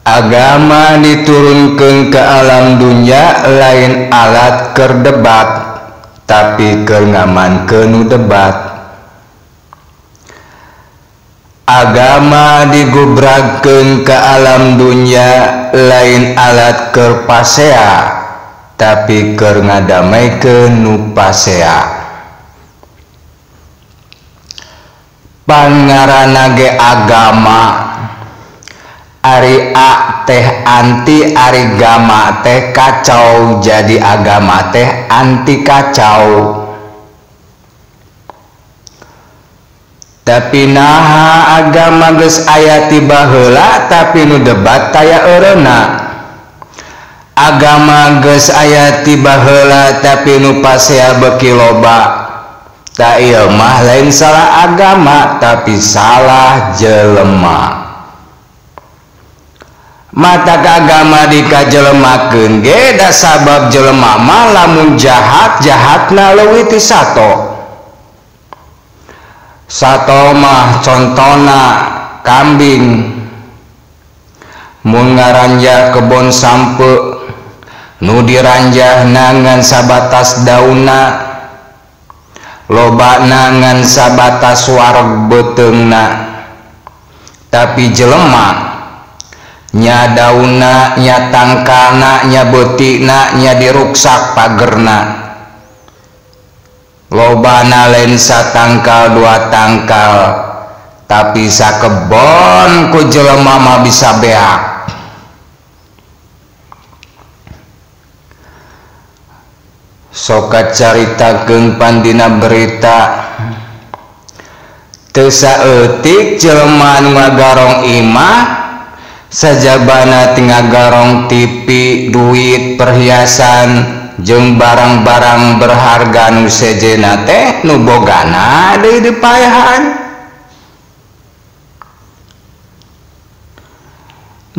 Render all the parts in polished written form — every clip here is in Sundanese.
Agama diturunkeun ke alam dunya lain alat keur debat, tapi keur ngamankeun nu debat. Agama digubragkeun ke alam dunya lain alat keur pasea, tapi keur ngadamaikeun nu pasea. Pangaranna ge agama, ari a teh anti, ari gama teh kacau, jadi agama teh anti kacau. Tapi naha agama geus aya ti baheula tapi nu debat taya eureuna. Agama geus aya ti baheula tapi nu pasea beuki loba. Ta ieu mah lain salah agama tapi salah jelema. Mata agama dikajelemakeun ge da sabab jelema mah lamun jahat jahatna leuwih ti sato. Sato mah contona kambing mun ngaranjah kebon sampe nu diranjahna ngan sabatas daunna, lobana ngan sabatas wareg beuteungna. Tapi jelema nya daunna, nya tangkalna, nya beutikna, nya diruksak pagerna. Lobana lain satangkal dua tangkal, tapi sakebon ku jelema mah bisa beak. Soka caritakeun pandina berita teu saeutik jelema nu ngagarong imah sajabana ti ngagarong TV, duit, perhiasan jeung barang-barang berharga nu sejenna teh nu bogana deui dipaehan.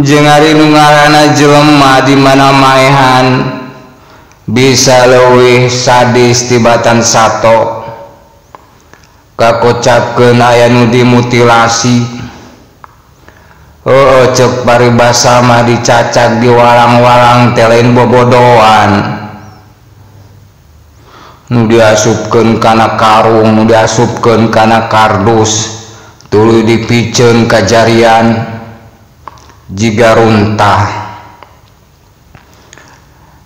Jeung ari nu ngaranna jelema di mana maehan bisa leuwih sadis tibatan sato. Kakocapkeun aya nu dimutilasi. Heueuh ceuk paribasa mah dicacag diwalang-walang teh lain bobodoan. Nu diasupkeun kana karung, nu diasupkeun kana kardus, tuluy dipiceun ka jarian jiga runtah.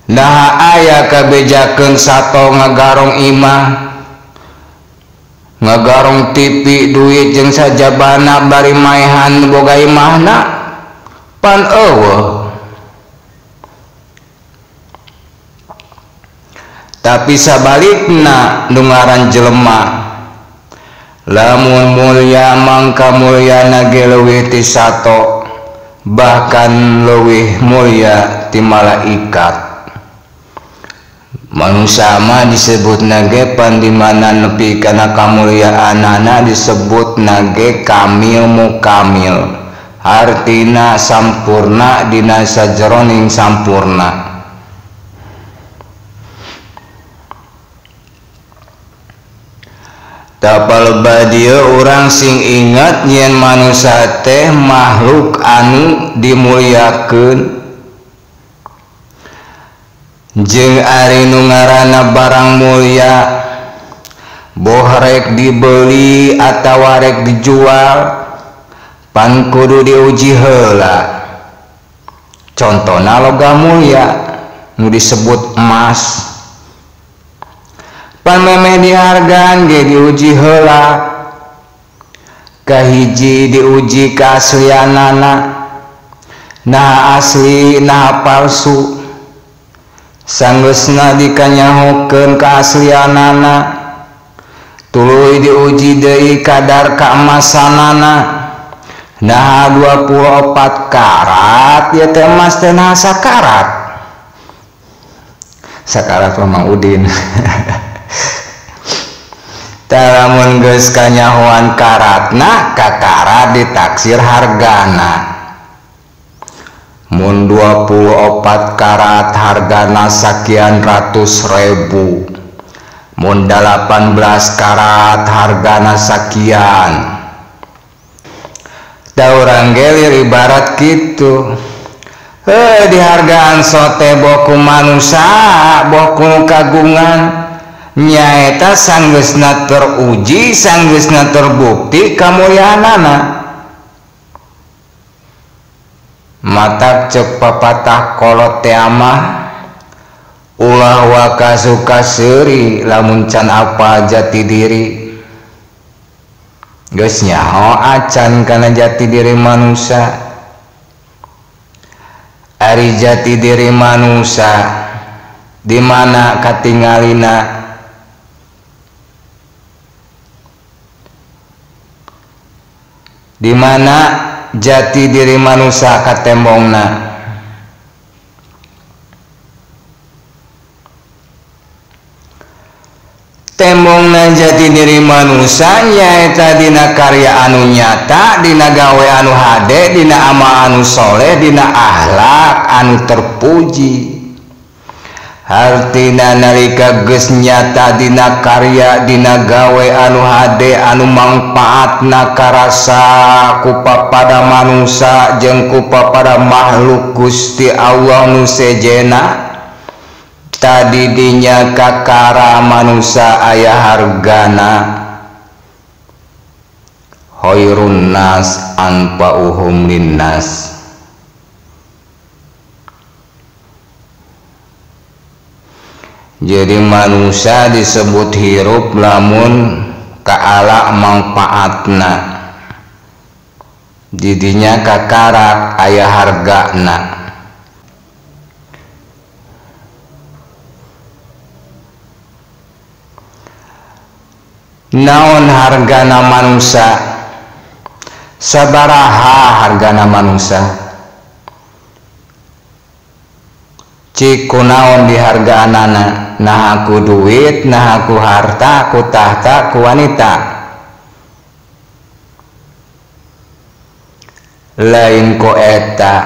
Nah aya kabejakeun sato ngagarong imah, ngagarong TV, duit jeung sajabana bari maehan boga imahna pan eueuh. Tapi sabalikna nu ngaran jelema lamun mulya mangka mulyana ge leuwih ti sato, bahkan leuwih mulya ti malaikat. Manusia mah disebutna ge pan di mana nepi kana kamulyaanana disebutna ge kamil mukamil, artina sampurna dina sajeroning sampurna. Tapal badieu urang sing ingat yen manusia teh makhluk anu dimuliakeun. Jeung ari nu ngaranna barang mulia boh rek dibeli atawa rek dijual pan kudu diuji heula. Contona logam mulia nu disebut emas, pan memeh dihargaan ge diuji heula. Kahiji diuji kaaslianana, nah asli nah palsu. Sanggeusna dikanyahokeun kaaslianana, tuluy diuji deui kadar kaemasanana. Nah 24 karat ya teh emas teh nah sakarat. Sakarat mah Mang Udin. Lamun geus kanyahoan karatna, kakara ditaksir hargana. Mun 24 karat hargana sakian ratus ribu, mun 18 karat hargana sakian. Da urang gelir ibarat kitu. Heuh dihargaan sote boh ku manusa boh ku kagungan nyaeta sanggeusna teruji sanggeusna terbukti kamulyaanana. Matak cek papatah kolot teh mah ulah waka suka seuri lamun can apa jati diri. Geus nyaho acan kana jati diri manusia. Ari jati diri manusia di mana katingalina? Di mana jati diri manusia katembongna? Tembongna jati diri manusia nyaeta dina karya anu nyata, dina gawe anu hade, dina amal anu soleh, dina akhlak anu terpuji. Hartina nalika geus nyata dina karya, dina gawe anu hade, anu mangpaatna karasa kupapada manusia jeung kupapada makhluk Gusti Allah nu sejena. Tadi dinya kakara manusia aya hargana. Khairun nas anfa'uhum linnas. Jadi manusia disebut hirup lamun kaala mangpaatna. Didinya kakara aya hargana. Naon hargana manusia? Sabaraha hargana manusia? Cik kunaon dihargaanana? Nah aku duit, nah aku harta, aku tahta, aku wanita. Lain ku eta.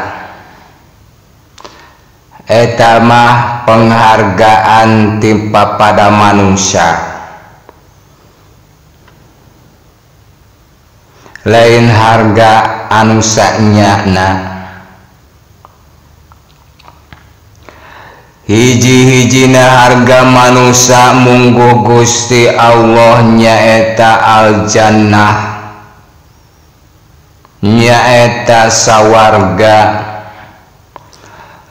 Eta mah penghargaan timpa pada manusia. Lain harga anu sanyana. Hiji-hijina harga manusia munggu Gusti Allah nyaeta al-jannah, nyaeta sawarga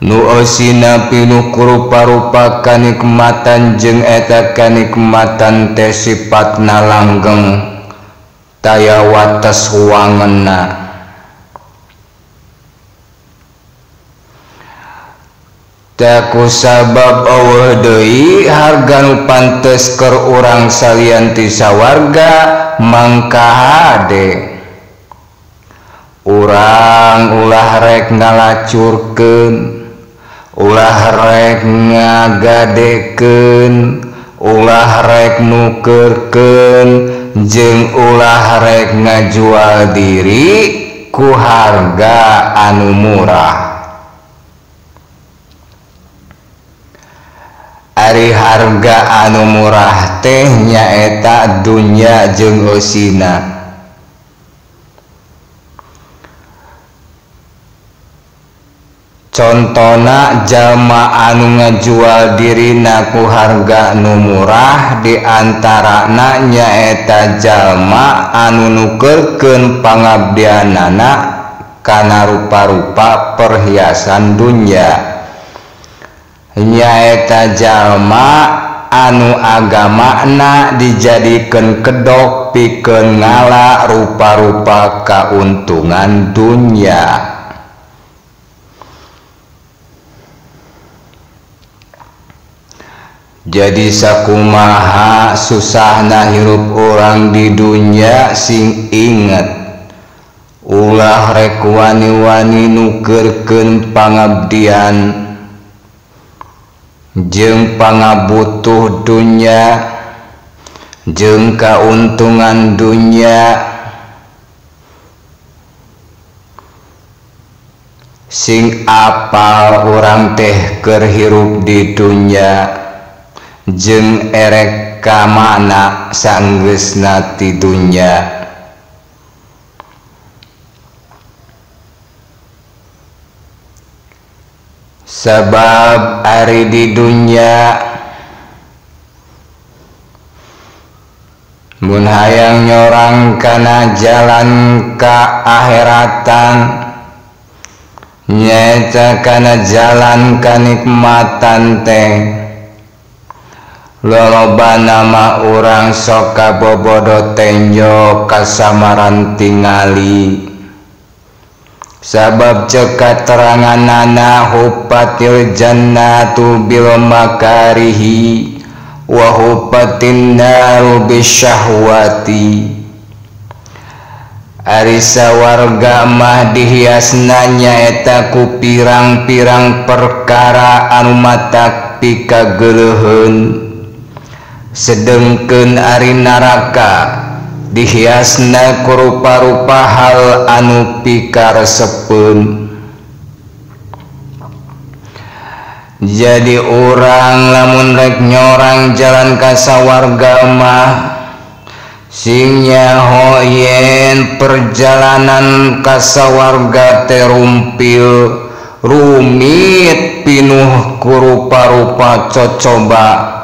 nu eusina pinuh rupa-rupa kanikmatan jeung eta kanikmatan teh sipatna langgeng taya wates wangenna. Taku sabab eueuh deui harga nu pantes keur urang salian ti sawarga mangka hade. Urang ulah rek ngalacurkeun, ulah rek ngagadekeun, ulah rek nukerkeun, jeung ulah rek ngajual diri ku harga anu murah. Ari harga anu murah teh nyaeta dunya jeung eusina. Contona jalma anu ngajual dirina ku harga nu murah di antarana nyaeta jalma anu nukerkeun pangabdianana kana rupa-rupa perhiasan dunya. Nyaeta jalma anu agamana dijadikeun kedok pikeun ngala rupa-rupa kauntungan dunya. Jadi sakumaha susahna hirup orang di dunya sing inget ulah rek wani-wani nukerkeun pangabdian jeung pangabutuh dunya jeung kauntungan dunya. Sing apal urang teh keur hirup di dunya jeung erek ka mana sanggeusna ti dunya. Sabab ari di dunya mun hayang nyorang kana jalan ka akhiratan nyaeta kana jalan kanikmatan teh lolobana mah urang sok kabobodo tenjo kasamaran tingali. Sabab cek kateranganana hupatil jannatu bil makarihi wa hupatin naru bisyahwati. Ari sawarga mah dihiasna nyaeta ku pirang-pirang perkara anu matak pikageuleuheun, sedengkeun ari neraka dihiasna ku rupa-rupa hal anu pikaresepeun. Jadi urang lamun rek nyorang jalan ka sawarga mah sing nyaho yen perjalanan ka sawarga teh rumpil rumit pinuh ku rupa-rupa cocoba,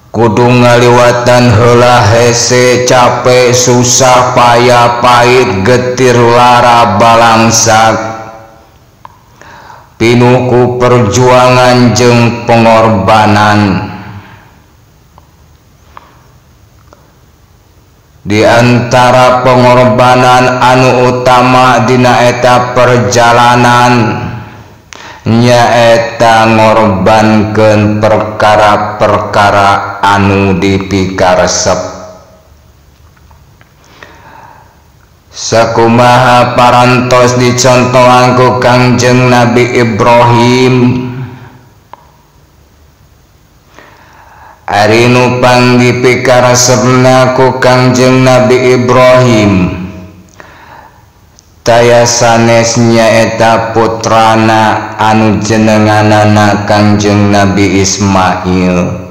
kudu ngaliwatan heula hese capek susah payah pahit getir lara balangsak pinuh ku perjuangan jeung pengorbanan. Di antara pengorbanan anu utama dina eta perjalanan nyaeta ngorbankeun perkara-perkara anu dipikaresep. Sakumaha parantos dicontohan ku Kangjeng Nabi Ibrahim, ari nu pang dipikaresepna ku Kangjeng Nabi Ibrahim taya sanes nyaeta putrana anu jenenganana Kangjeng Nabi Ismail.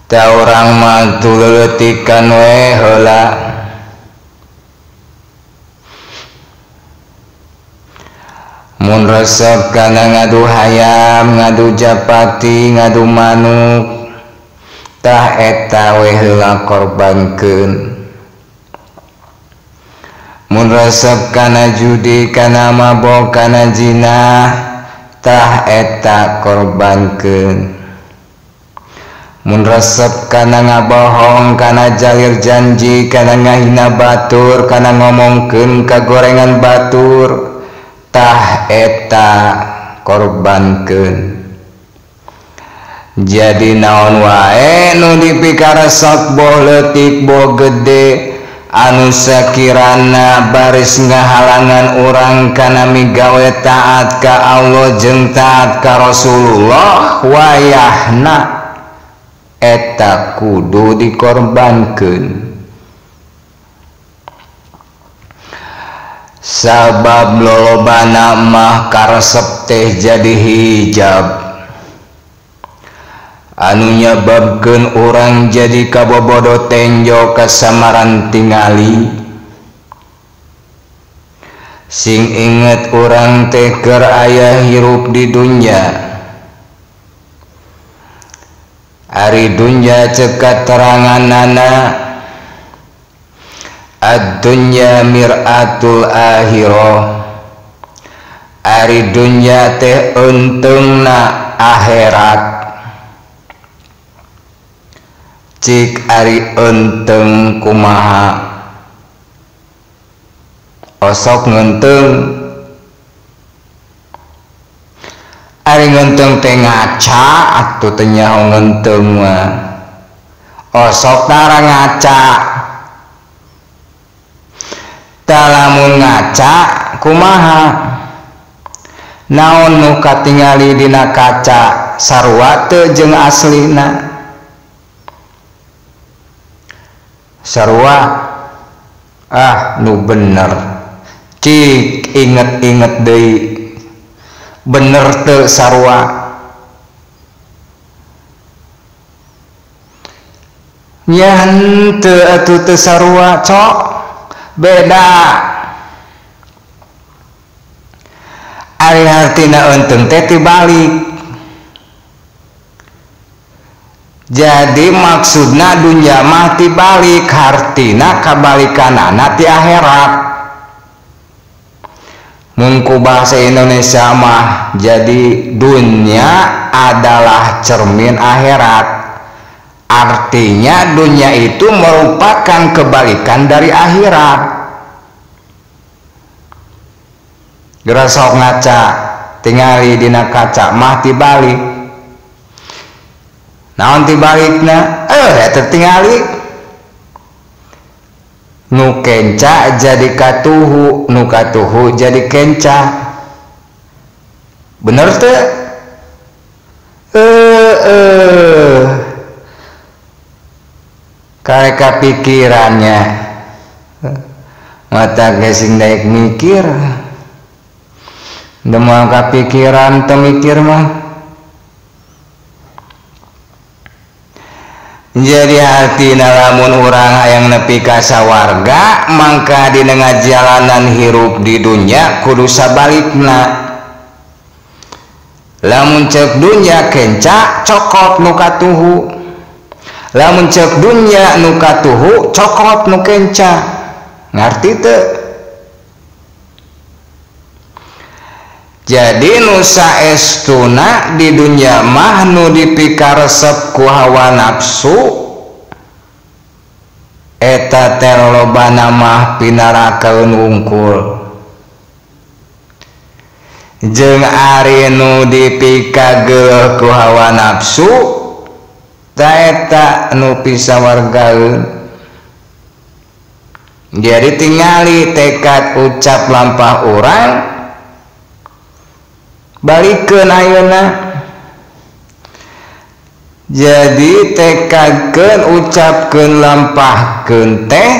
Ta urang mah tuleuletikan we heula. Mun resep kana ngadu hayam, ngadu japati, ngadu manuk, tah eta we heula korbankeun. Mun resep kana judi, kana mabok, kana zina, tah eta korbankeun. Mun resep kana ngabohong, kana jalir janji, kana ngahina batur, kana ngomongkeun kagorengan batur, tah eta korbankeun. Jadi naon wae nu dipikaresep boh leutik boh gede anu sakirana baris ngahalangan urang kana migawe taat ka Allah jeung taat ka Rasulullah, wayahna eta kudu dikorbankeun. Sabab lolobana mah karesep teh jadi hijab anu nyababkeun urang jadi kabobodo tenjo kasamaran tingali. Sing inget urang teh keur aya hirup di dunya. Ari dunya cek kateranganana ad-dunya mir'atul akhirah. Ari dunya teh euntungna akhirat. Cik ari eunteng kumaha? Osok ngeunteung. Ari ngeunteung teh ngaca atuh teu nyaho ngeunteung mah. Osok tara ngaca. Tah lamun ngaca kumaha? Naon nu katingali dina kaca sarua teu jeung aslina? Sarua ah nu bener. Cik inget-inget deui bener teu sarua. Nya henteu atuh teu sarua cok, beda. Ari hartina eunteng teh tibalik. Jadi maksudna dunya mah tibalik, hartina kabalikanana ti akhirat. Mun ku bahasa Indonesia mah jadi dunia adalah cermin akhirat. Artinya dunia itu merupakan kebalikan dari akhirat. Geura sok ngaca tingali dina kaca mah tibalik. Naon tibalikna? Eta tingali nu kenca jadi katuhu, nu katuhu jadi kenca. Bener teu? Karek kapikirannya mata gesing daek mikir. Demoal kapikiran teu mikir mah. Jadi hartina lamun urang hayang nepi ka sawarga mangka dina ngajalanan hirup di dunya kudu sabalikna. Lamun ceuk dunya kenca cokot nu katuhu, lamun ceuk dunya nu katuhu cokot nu kenca. Ngarti teu? Jadi nu saestuna di dunya mah nu dipikaresep ku hawa nafsu eta teh lolobana mah pinarakaeun wungkul. Jeung ari nu dipikageuleuh ku hawa nafsu ta eta nu pisawargaeun. Jadi tingali tekad ucap lampah urang balikeun ayeuna. Jadi tekadkeun ucapkeun lampahkeun teh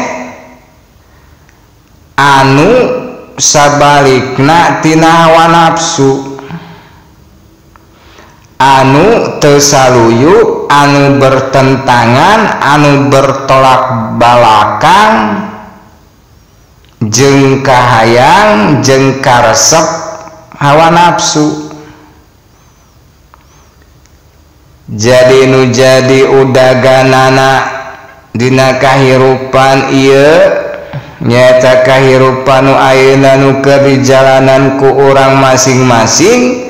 anu sabalikna tina hawa nafsu, anu teu saluyu, anu bertentangan, anu bertolak balakang jeung kahayang jeung karesep hawa nafsu. Jadi nu jadi udaganana dina kahirupan ieu nyaeta kahirupan nu ayeuna nu keur dijalanan ku urang masing-masing,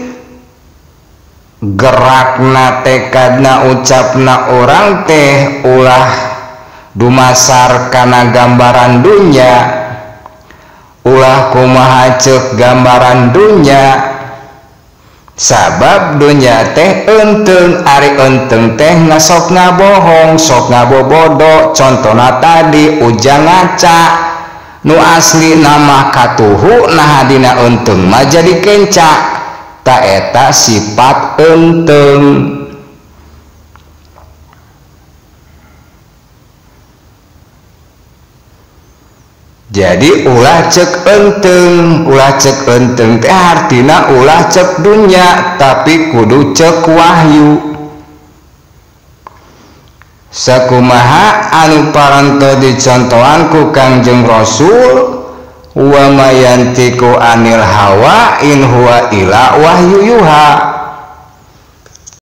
gerakna tekadna ucapna urang teh ulah dumasar kana gambaran dunya, ulah kumaha ceuk gambaran dunya. Sabab dunya teh eunteng, ari eunteng teh ngasok ngabohong, sok ngabobodo. Contona tadi ujang ngaca nu asli nama katuhu nah dina eunteng mah jadi kenca. Ta eta sifat eunteng. Jadi ulah cek enteng, ulah cek enteng teh artina ulah cek dunya, tapi kudu cek wahyu. Sakumaha anu paranto dicontohan ku Kangjeng Rasul, wa mayantiku anil hawa in huwa ila wahyu yuha.